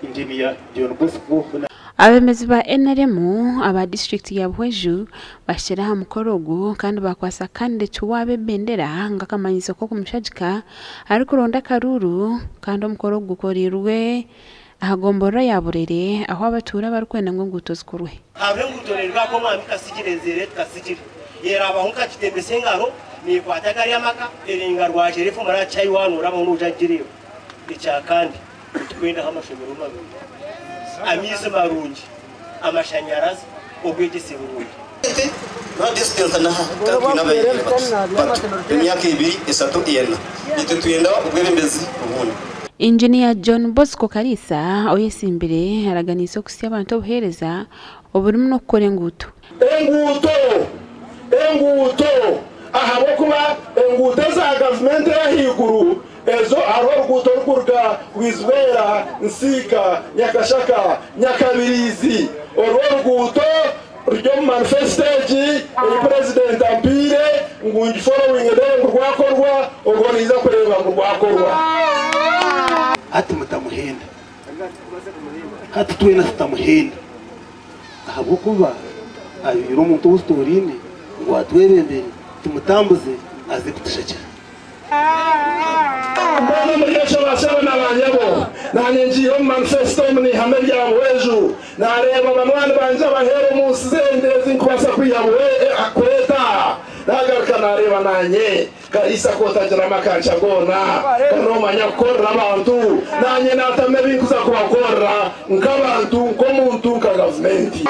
Engineer John Bosco. Abeebembezi ba NRM aba disiturikiti ya Buhweju bahikire aha mukoro ogu kandi baakwatsa kandideti waabo ebendera nk'akamanyiso k'okumushagika arikuronda akaruuru kandi omukoro ogu gukoreirwe aha gomborora ya Burere ahu abatuura barikwenda ngu enguuto zikorwe. Hariho enguuto neeruga aha Omwami Kasigire Nzereeti Kasigire erabaho nka Kitembesa engaro neekwata gari amaka eringa Rwagyera efumura aha Chai waaba noorabaho noija kugireeba. Ekya kandi nitukwendaho amashomero marungi, amaizi marungi, amashanyarazi, obwegyese burungi. Inginiya John Bosco Kaliisa oyesimbire araganiise okuhitsya abantu obuheereza oburimu n'okukora enguuto. Enguuto! Enguuto! Ahabw'okuba enguuto eza gavumenti ey'ahaiguru ezo hariho oruguuto orurikuruga Bwizibwera, Nsiika, Nyakashaka, Nyakabiriizi. Orwo oruguuto ruri omu manifesito egi ei Purezidenti ampaire ngu ngiforowinge ndeebe ngu rwakorwa, orwo ninza kureeba ngu rwakorwa. Hati mutamuhenda. Hati twena tutamuhenda ahabw'okuba abaire omuntu ou tutoraine ngu atwebembere, tumutambuze aze kutushakira. Mbwenu omuri ekyo bashebo na banyabo, naanye ngiire omu manifesito omu n'eihame rya Buhweju, naareeba banywani bangye abaheeru omu nsi z'endi ezi nkubaasa kwiha kureeta aha, naagaruka naareeba naanye Kariisa ku otagira amakankya goona, ka noomanya kukorera abantu, naanye naatamu ebi nkuza kubakorera nk'abantu, nk'omuntu, nka gavumenti.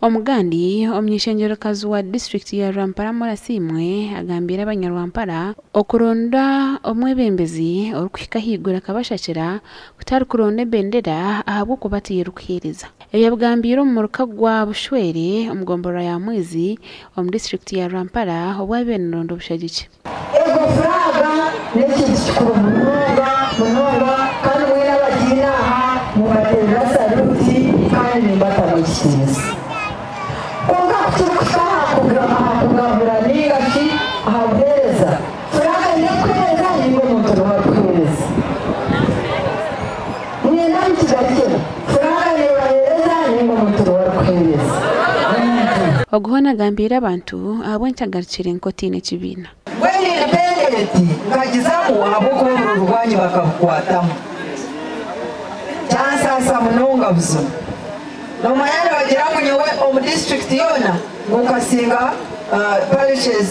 Omugandi, omuny'eishengyerokazi wa disiturikiti ya Rwampara Moore Asiimwe agambiire abanyarwampara okuronda omwebembezi orikuhika ahaiguru akabashakira kutari kuronda ebendera ahabw'okuba tiyo erikuheereza. Ebi abigambiire omu muruka gwa Bushwere omu gomborora ya Mwizi omu disiturikiti ya Rwampara obu abaire naronda obushagiki. Ego furaaga n'ekintu kikuru munonga munonga kandi mwena abagiine aha nimbateerera saluti kandi nimbatamu ekitiinisa. Kwonka ku kirikuhika aha kugabura nainga shi aha buheereza, furaaga eine kuheereza nainga omuntu niwe arikuheereza? Niinyenda mukigarukemu. Furaaga neebaheereza nainga omuntu niwe arikuheereza? Ogu hoona agambiire abantu ahabw'enki agarukire nk'otaine kibiina. Mbwenu independent nkagizamu ahabw'okuba obururu bwangye bakabukwatamu. Kyansaasa munonga buzima. Nomanya nibagira ngu nyowe omu district yoona ngu nkasinga parishes,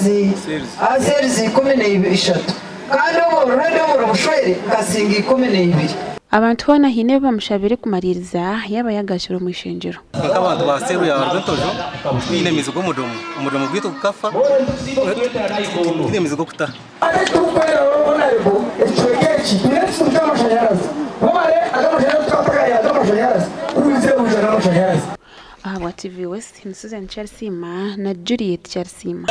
cells 13 kandi obwo already omuri Bushwere nkasinga 12. Abantu hoona haine ebi bamushabire kumariiriza yaaba yagarukire omu ishengyero. Nk'abantu ba seeru ya Rwentojo twine amaizi g'omudomo, omudomo gwaitu gukafa twine amaizi g'okutaha. Ahabwa TV West ni Susan Kyarisiima na Juliet Kyarisiima.